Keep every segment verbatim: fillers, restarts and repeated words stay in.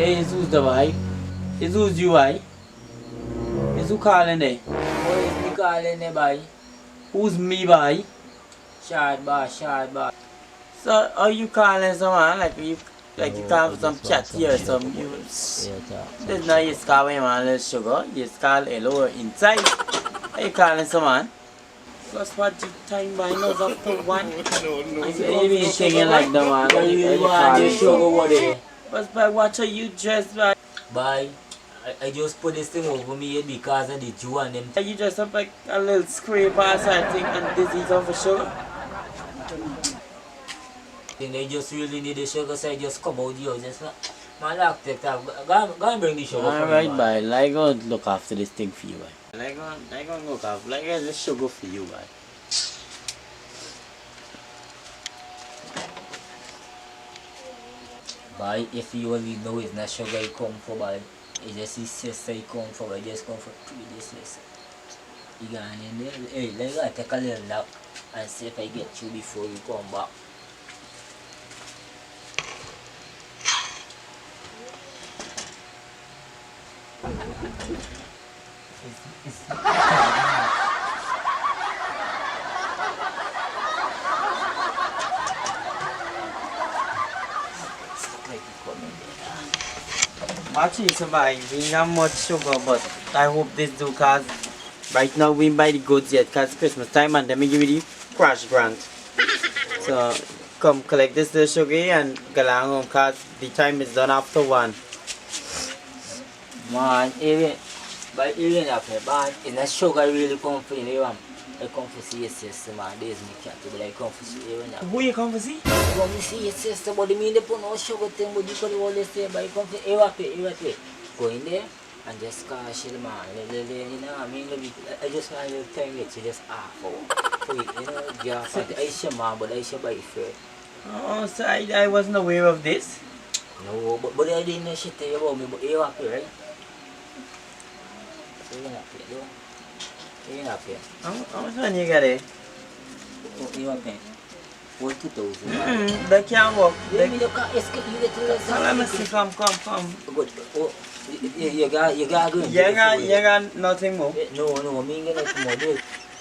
Hey, is who's the boy? Is who's you, boy? Is who calling there? Boy, is me calling there, boy. Who's me, boy? Shad boy, shad boy. So, are you calling someone? Like, you, like, you call for some chat here or some, you, there's no, you just call him a little sugar. You just call hello inside. Are you calling someone? Plus, what the time by now is after one. No, no, no. What are you thinking like the man? What are you calling sugar? What are you? But, but what are you dressed like? Bye. I, I just put this thing over me head because of the Jew and them. You dress up like a little scraper or something and this is off a sugar. Then I just really need the sugar, so I just come out here. Just, man, look, take that. Go, go, go and bring the sugar for me, man. Alright, bye. Like, go look after this thing for you, bye. Like, go, like, go look after, like, go, this sugar for you, bye. Bye, if you only know it's not sugar you come for, bye. It's just his sister you come for, but just come for three days, sister. You gone in there, hey, let me take a little nap and see if I get you before you come back. Actually, so bye. We not much sugar, but I hope this do, 'cause right now we buy the goods yet, 'cause Christmas time and then we give you the crash grant. So come collect this little sugar and go along home, 'cause the time is done after one. Man, even, but even after, but in a sugar really come for you, man. I come for see your sister, man. There's me can't do, but I come for see you now. Who you come for see? I come for see your sister, but the mean the put no sugar thing, but you could always say, but I come for you up here, you up here. Go in there and just call Shelly, man. Le, le, le, you know what I mean? Let me, I, I just want a little time yet to just half hour. For you, you know, yeah, but I share, man, but I share by fair. Oh, so I, I wasn't aware of this. No, but, but I didn't know she tell you about me, but you happy, right? So you happy, though. You happy. How, how much money you got, eh? Oh, you happy. Forty thousand. Mm-mm, that can't work. You mean you can't escape, you get to the... Come, let me see, come, come, come. But, oh, you, you, you got, you got good. You got, you got nothing more? Eh, no, no, I mean, you got nothing more. They,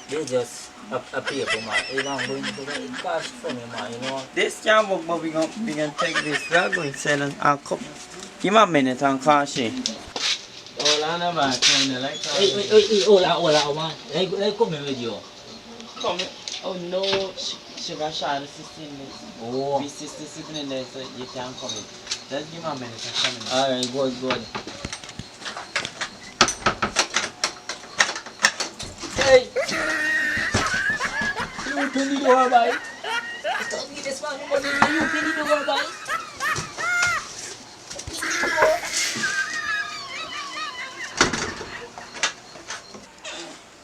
they just A, a paper, man. Hey, man, go in, go in. Cash for me, man, you know. This can't work, but we gon, we gon take this. We are going to sell and, and come. Give me a minute and cash it. Hold on, man. Kinda like... Hey, hey, hey, hey, hold on, hold on, man. Like, like, come in with you. Come in. Oh, no. She, she got shot. Sister in this. Oh. My sister sitting in there, so you can't come in. Just give me a minute and come in. Alright, good, good. Hey! You open the door, boy. Don't give this man money. You open the door, boy.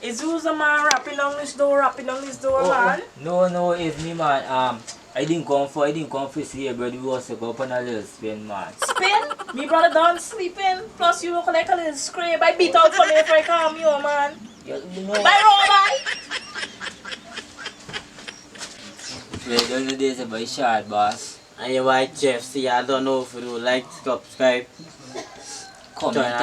Is who's the man rapping on this door, rapping on this door, man? No, no, it's me, man. Um, I didn't come for, I didn't come for see your brother. We was to go up on a little spin, man. Spin? Me brother done sleeping. Plus you look like a little scrape. I beat out for me if I come you, man. You, you know. Bye, Robo. Well, those are the days of my short, boss. And your white Jeff, see, I don't know if you like, subscribe. Comment.